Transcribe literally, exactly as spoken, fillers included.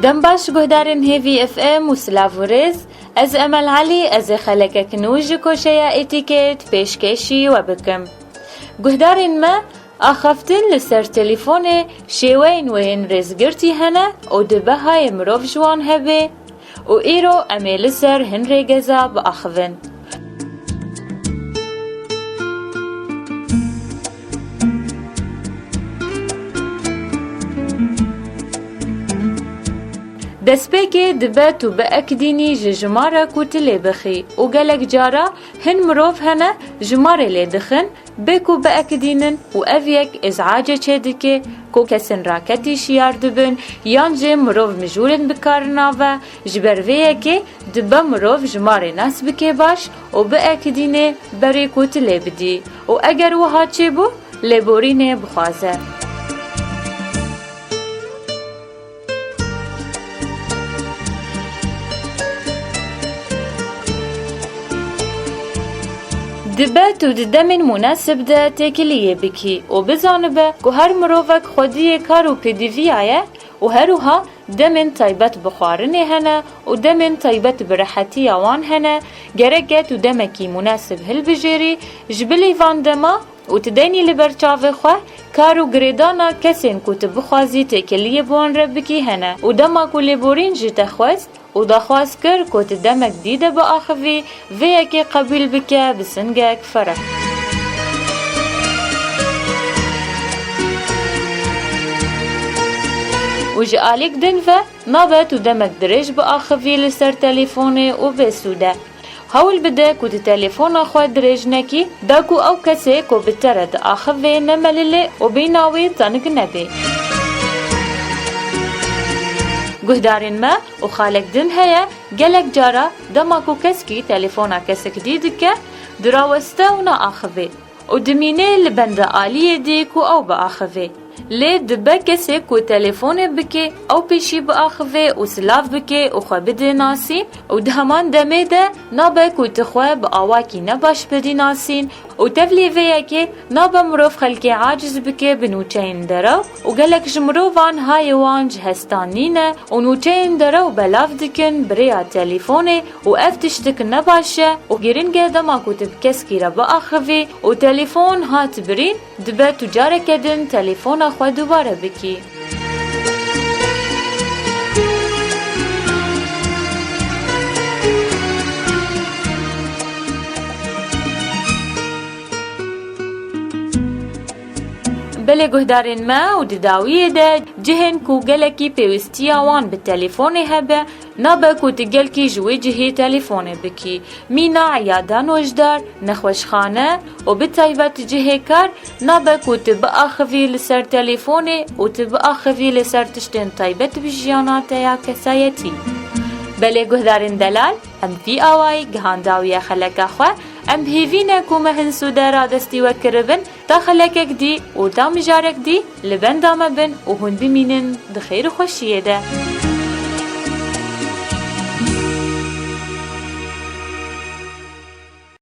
Dem baş guhdarên Hêvî F M û silav û rêz, ez Emel Elî, ez ê xelekek nû ji koşeya Etîket pêşkêşî we bikim. Guhdarên me, axaftin li ser telîfonê şêweyên wê yên rêzgirtî hene û dibe hayê mirov ji wan hebe û îro em ê li ser hin rêgeza biaxivin. Destpêkê dibe tu biekidînî ji jimara ku tu lê bixî û gelek cara hin mirov hene jimarê lê dixin, bê ku biekidînin û ev yek îzace çêdike ku kesên raketî şiyar dibin yan jî mirov mijûl in bi kar nave, ji ber vê yekê dibe mirov jimarê nas bike baş û biekidîne berê ku tu lê bidî û eger wiha çêbû, lêborînê bixwaze. Dibe tu di demên munasib de têkiliyê bikî û bizanibe ku her mirovek xwediyê kar û pêdiviya ye û her wiha demên taybet bi xwarinê hene û demên taybet bi rehetiya wan hene, gerek e tu demekî munasib hilbijêrî ji bilî van dema û tu deynî li ber çavê xwe kar û girêdana kesên ku tu bixwazî têkiliyê bi wan re bikî hene û dema ku lêborîn ji te xwest û daxwaz kir ku tu demek dî de biaxivî, vê yekê qebûl bike bi singek fereh. Û ji alîk din ve nabe tu demek dirêj biaxivî li ser telîfonê û bê sûd e. Hewl bide ku tu telefona xwe dirêj nekî, da ku ew kesê ku bi te re diaxive nemelile û bîna wê tenik nebe. Guhdarên me û xalek din heye, gelek cara dema ku keskî telefona kesek dî dike, diraweste û naaxive. û dimîne li benda aliyê dî ku ew biaxive. Lê dibe kesê ku telefonê bike, ew pêşî biaxive û silav bike û xwe bide nasîn û di heman demê de nabe ku tu xwe bi awakî nebaş bidî nasîn û tevlî vê yekê nabe mirov xelkê aciz bike bi nûçeyên derew û gelek ji mirovan hayê wan ji hestan nîne û nûçeyên derew belav dikin bi rêya telefonê û ev tiştik nebaş e û giring e dema ku tu bi keskî re biaxivî û telefon hat birîn, dibe tu careke din telefona xwe dubare bikî. Belê guhdarên me û di dawiyê de cihên ku gelekî pêwistiya wan bi telefonê hebe, nabe ku tu gelkî ji wê cihê telefonê bikî. Mîna eyadan û ji dar, nexweşxane û bi taybet cihê kar, nabe ku tu biaxivî li ser telefonê û tu biaxivî li ser tiştên taybet bi jiyana te ya kesayetî. Belê guhdarên delal, em vî awayî gihandawiye xeleka xwe, em bi hêvî ne ku me hin sûde radestî we kiribin, ta xelekek dî û ta mijarek dî li benda me bin û hûn bimînin di xêr û xweşiyê de.